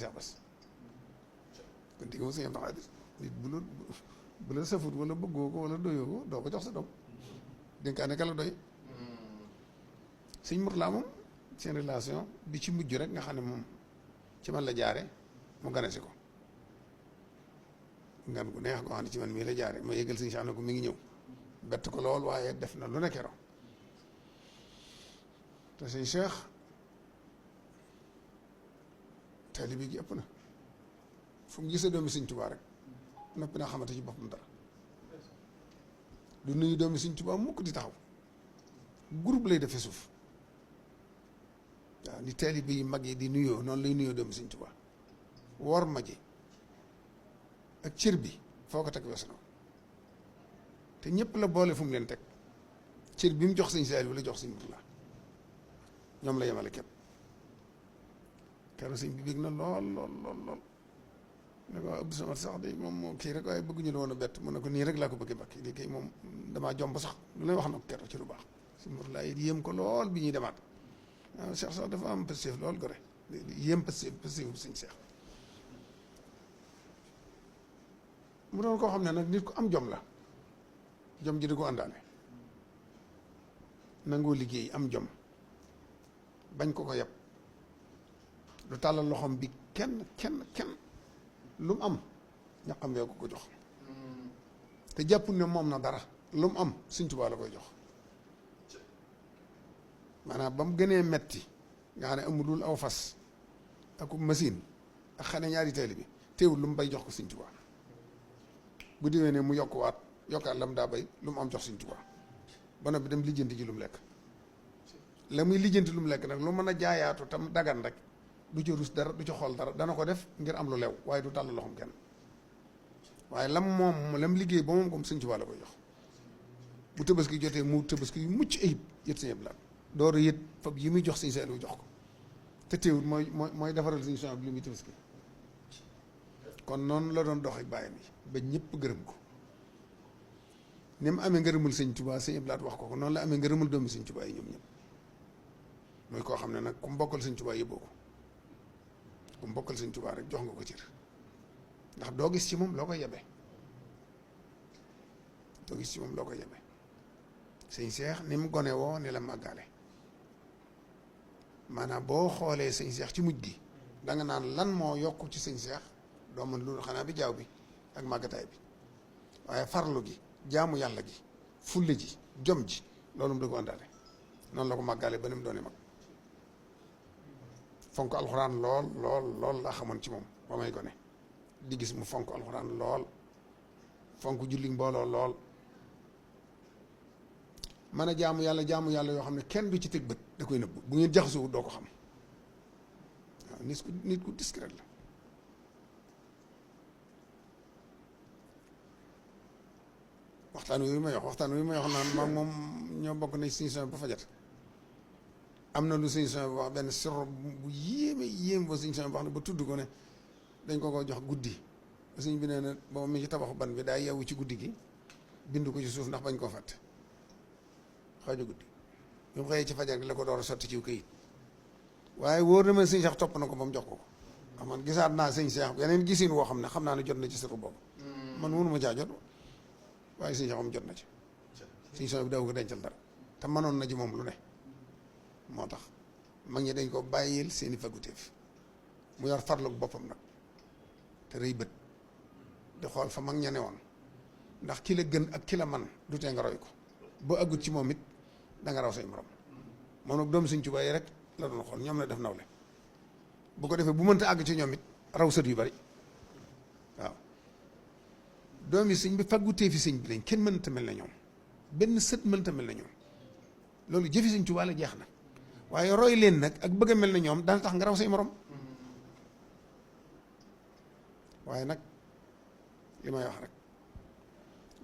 Cheikh Bass kon digg moom sëñ Abdou Khadre nit bu la safut wala bëggoo ko wala doyoo ko doo ko jox sa doom dénkaane ka la doy. sëñ Mourtala moom seen relation bi ci mujj rek nga xam ne moom ci man la jaare mu gane si ko ngan gu neex goo xam ne ci man mii la jaare ma yëgal sëñ Cheikh ne ko mi ngi ñëw bett ko lool waaye def na lu ne keroog te sëñ Cheikh taalibe gi ëpp na fu mu gisee doomi sëñ Tuubaa rek noppi naa xamante ci boppam dara du nuyu doomi sëñ Tuubaa mukk di taxaw groupe lay defee suuf waaw ni taalibe yi mag yi di nuyoo noonu lay nuyoo doomi sëñ Tuubaa wor ma ji ak cër bi foo ko teg weesu na te ñëpp la boole fu mu leen teg cër bi mu jox sëñ Saaliw la jox sëñ Murtala ñoom la yemale képp keroog sëñ bi bég na lool lool lool lool ne ko Abdou Samad sax de moom moo kii rek waaye bëgguñu la woon a bett mu ne ko nii rek laa ko bëggee mbakki lii kay moom damaa jomb sax lu lay wax na ko keroog ci lu baax sëñ Murtala it yéem ko lool bi ñuy demaat waaw Cheikh sax dafa am pëstéef lool gore yéem pëstéefu sëñ Cheikh mu doon koo xam ne nag nit ku am jom la jom ji di ko àndaale nangoo liggéey am jom bañ ko yab lu tàllal loxoom bi kenn lu mu am ñaqam yoo ko jox te jàppul ne moom na dara lu mu am Sëñ Tuubaa la koy jox maanaam ba mu gënee metti nga xam ne amulul aw fas ak machine ak xane ñaari taali bi teewul lu mu bay jox ko Sëñ Tuubaa bu déwee ne mu yokkaat la mu daa bay lu mu am jox Sëñ Tuubaa ba noppi dem lijjanti ji lu mu lekk la muy lijjanti lu mu lekk nag lu mën a jaayaatu tam dagan rek du ca rus dara du ca xool dara dana ko def ngir am lu lew waaye du tàll loxoom kenn waaye lam liggéey ba moom comme Sëñ Tuubaa la koy jox bu Tabaski jotee mu Tabaski yu mucc ayib yët Sëñ Abdu Lahat door a yët fab yi muy jox Sëñ Saaliw jox ko te teewul mooy defaral Sëñ Saaliw bi li muy Tabaski kon noonu la doon dox ak bàyyam yi ba ñëpp gërëm ko ni mu amee ngërëmul Sëñ Tuubaa Sëñ Abdu Lahat wax ko noonu la amee ngërëmul doomi Sëñ Tuubaa yi ñoom ñëpp mooy koo xam ne nag ku mbokkal Sëñ Tuubaa yëbboo ko ku mbokkal Sëñ Tuubaa rek jox nga ko cër ndax doo gis ci moom loo koy yebe sëñ Seex ni mu gone woo ni la màggaale maanaam boo xoolee sëñ Seex ci mujj gi danga naan lan moo yokk ci sëñ Seex doo mën loolu xanaa bi jaaw bi ak màggataay bi waaye farlu gi jaamu yàlla gi fulle ji jom ji loolu mu da ko àndaale noonu la ko màggaale ba ni mu doone mag fonk alxuraan lool laa xamoon ci moom ba may gone di gis mu fonk alxuraan lool fonk julli mbooloo lool mën a jaamu yàlla yoo xam ne kenn du ci teg bët da koy nëbbu bu ngeen jaxasoo doo ko xam waaw nit ku discret la waxtaan wi may wax naan maag moom ñoo bokk nañ Sëñ Suhaybu ba fajat am na lu Sëñ Suhaybu wax benn sirru bu yéeme ba Sëñ Suhaybu wax ne ba tudd ko ne dañ ko jox guddi sëñ bi nee na booba mi ci tabaxu ban bi daa yeewu ci guddi gi bind ko ci suuf ndax bañ koo fàtte xaaju guddi bi mu xëyee ci fajar gi la ko door a sotti ci këyit waaye wóor na ma Sëñ Seex topp na ko ba mu jox ko ndax man gisaat naa Sëñ Seex yeneen gisin woo xam ne xam naa ne jot na ci sirru boobu man mënuma caa jot waaye Sëñ Seex moom jot na ci Sëñ Suhaybu bi daw ko dencal dara te mënoon na ci moom lu ne moo tax mag ñi dañ ko bàyyil seeni faguteef mu yor farlu boppam nag te rëy bët di xool fa mag ña ne woon ndax ki la gën ak ki la man du tee nga roy ko boo àggut ci moom it da nga raw say morom moom nag doomu Sëñ Tuubaa yi rek la doon xool ñoom la def nawle bu ko defee bu mënta àgg ci ñoom it raw sët yu bari waaw doomi sëñ bi faggutee fi sëñ bi lañ kenn mënta mel na ñoom benn sët mënta mel na ñoom loolu jëfi Sëñ Tuubaa la jeex na waaye roy leen nag ak bëgg a mel na ñoom dana tax nga raw say morom waaye nag li may wax rek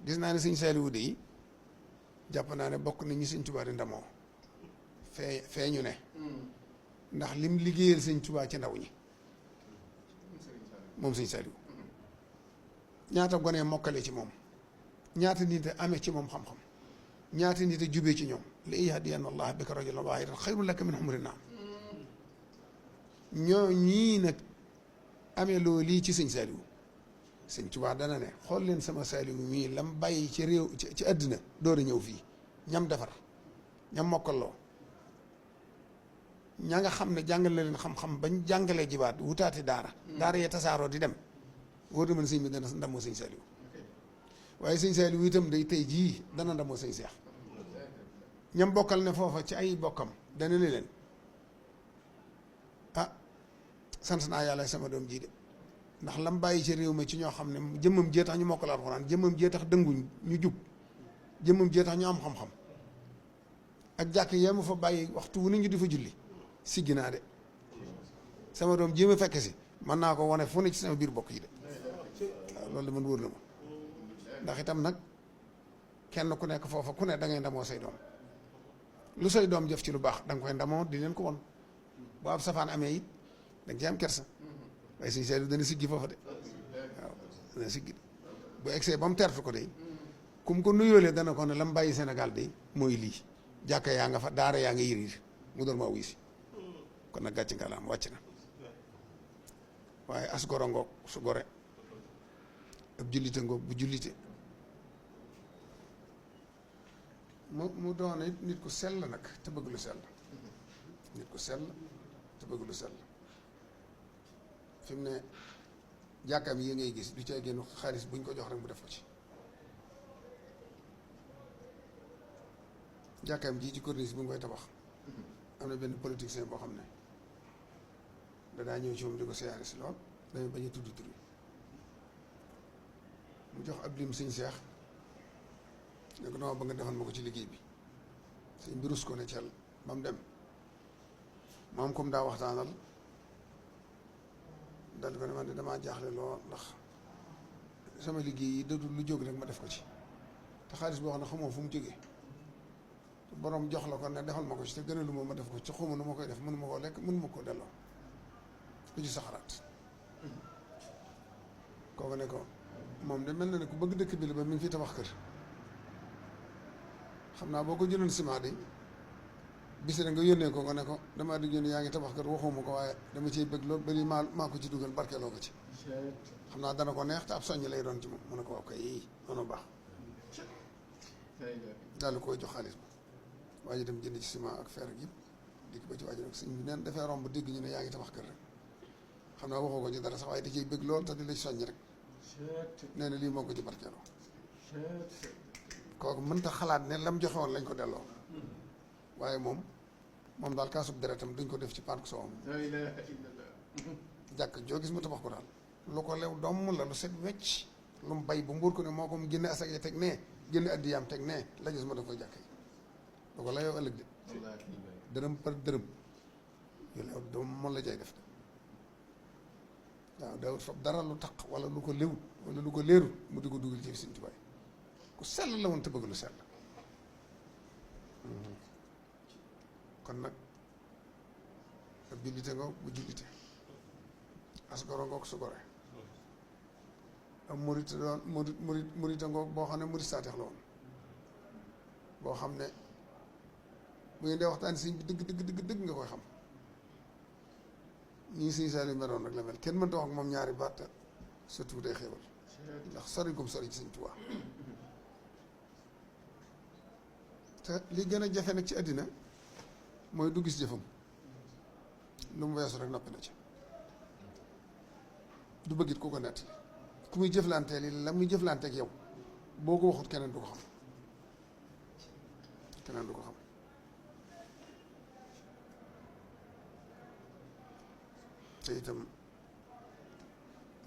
gis naa ne Sëñ Saaliwu de yi jàpp naa ne bokk nañ ñi Sëñ Tuubaa di ndamoo fee ñu ne ndax lim liggéeyal Sëñ Tuubaa ci ndaw ñi moom Sëñ Saaliwu ñaata gone mokkale ci moom ñaata nit a amee ci moom xam-xam ñaata nit a jubee ci ñoom li yahdiyanna Allaahu bika rajulan waahidan xayrun laka min humri naam ñoo ñii nag amee loo lii ci sëñ Saliou sëñ Tuubaa dana ne xool leen sama Saliou mii lam bàyyi ci réew ci àddina door a ñëw fii ñam defar ñam mokkaloo ña nga xam ne jàngale leen xam-xam bañ jàngalee jibaat wutaati daara yee tasaaroo di dem wóor na man sëñ bi dana ndamoo sëñ Saliou waaye sëñ Saliou itam day tey jii dana ndamoo sëñ Seex ñam bokkal ne foofa ci ay bokkam dana ne leen ah sant naa yàlla sama doom jii de ndax lam bàyyi ci réew mi ci ñoo xam ne jëmmam jee tax ñu mokkal alxuraan jëmmam jee tax dënguñ ñu jub jëmmam jee tax ñu am xam-xam ak jàkk yee mu fa bàyyi waxtu wu ni ñu di fa julli siggi naa de sama doom jéem a fekk si mën naa ko wane fu ne ci sama biir bokk yi de waaw loolu de man wóor na ma ndax itam nag kenn ku nekk foofa ku ne da ngay ndamoo say doom lu say doom jëf ci lu baax da nga koy ndamoo di leen ko won bu ab safaan amee it da nga ci am kersa waaye sëñ Saliou dana siggi foofa de waaw dana siggi bu egsee ba mu tertu ko de kum ko nuyoolee dana ko ne la mu bàyyi Sénégal de mooy lii jàkka yaa nga fa daara yaa nga yiriir mu doon maa wuy si kon nag gàcc ngalaam wàcc na waaye as goro ngoog su gore ab jullite ngoog bu jullite mu doon it nit ku sell nag te bëgg lu sell nit ku sell te bëgg lu sell fi mu ne jàkkaam yi ngay gis du cay génn xaalis buñ ko jox rek mu def ko ci jàkkaam ji ci corniche bi mu koy tabax am na benn politicien boo xam ne danaa ñëw ci moom di ko siyaare si lool dañu bañ a tudd tur mu jox ab lim sëñ Seex ne ko dama ba nga defal ma ko ci liggéey bi sëñ bi rus ko ne cel ba mu dem moom comme daa waxtaanal dal di ko ne man de damaa jaaxle lool ndax sama liggéey yi dadul lu jóg rek ma def ko ci te xaalis boo xam ne xamoo fu mu jógee borom jox la ko ne defal ma ko ci te gënalu ma def ko ci xawma nu ma koy def mënu ma koo lekk mënu ma koo delloo lu ci sa xalaat kooku ne ko moom de mel na ne ku bëgg dëkk bi la ba mi ngi fi tabax kër xam naa boo ko jëloon ciment de bis nga yónnee ko nga ne ko damaa di yónnee yaa ngi tabax kër waxuma ko waaye dama ciy bëgg loolu bari maa ko ci dugal barkeeloo ko ci xam naa dana ko neex te ab soññ lay doon ci moom mu ne ko waaw kay yii noonu baax daal di koy jox xaalis ba waaye dem jënd ci ciment ak fer ak yëpp dikk ba ci waaj nag sëñ bi neen dafay romb dégg ñu ne yaa ngi tabax kër rek xam naa waxoo ko ci dara sax waaye da ciy bëgg lool te di la soññ rek nee na lii moo ko ci barkeeloo kooku mënta xalaat ne lam joxe woon lañ ko delloo waaye moom daal kaasub deretam duñ ko def ci park soowam jàkk joo gis mu tabax ko daal lu ko lew doom la lu set wecc lu mu bay bu mbuur ko ne moo ko mu génne asak ya teg nee génne addiyaam teg nee la gis ma daf koy jàkk yi lu ko layoo ëllëg de dërëm par dërëm yu lew doom moom la cay def de waaw dawut fab dara lu taq wala lu ko léwut wala lu ko léerut mu di ko dugal ci Sëñ Tuubaa ku sell la woon te bëgg lu sell kon nag ab jullite ngoog bu jullite as goro ngoog su gore am murit doon murite ngoog boo xam ne murit saateex la woon boo xam ne bu ngeen dee waxtaan sëñ bi dëgg nga koy xam ñii sëñ Saliou meroon nag la mel kenn mënta wax ak moom ñaari baat surtout day xéewal ndax sori gum sori ci Sëñ Tuubaa te li gën a jafe nag ci àddina mooy du gis jëfam lu mu weesu rek noppi na ci du bëggit ku ko nett ku muy jëflanteel yi la muy jëflanteek yow boo ko waxut keneen du ko xam te itam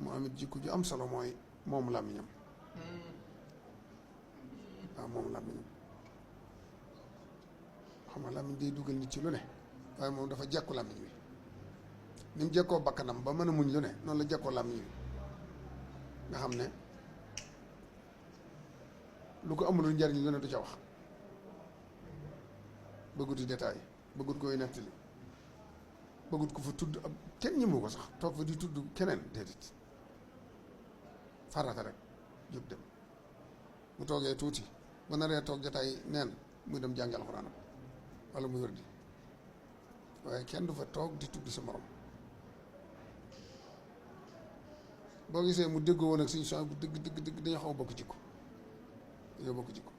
mu amit jikko ju am solo mooy moom làmmiñam waaw moom làmmiñam xam nga làmmiñ day dugal nit ci lu ne waaye moom dafa jekku làmmiñ wi ni mu jekkoo bakkanam ba mën a muñ lu ne noonu la jekkoo làmmiñ wi nga xam ne lu ko amulul njariñ lu ne du ca wax bëgguti détail bëggut koy nettali bëggut ko fa tudd ab kenn ñëmu ko sax toog fa di tudd keneen déedéet farata rek jóg dem mu toogee tuuti bu naree toog jotaay neen muy dem jàngi alxuraanam wala muy wér di waaye kenn du fa toog di tudd sa morom boo gisee mu déggoo woon ak suñu son bu dëgg dëgg dëgg dañoo xaw a bokk jikko dañoo bokk jikko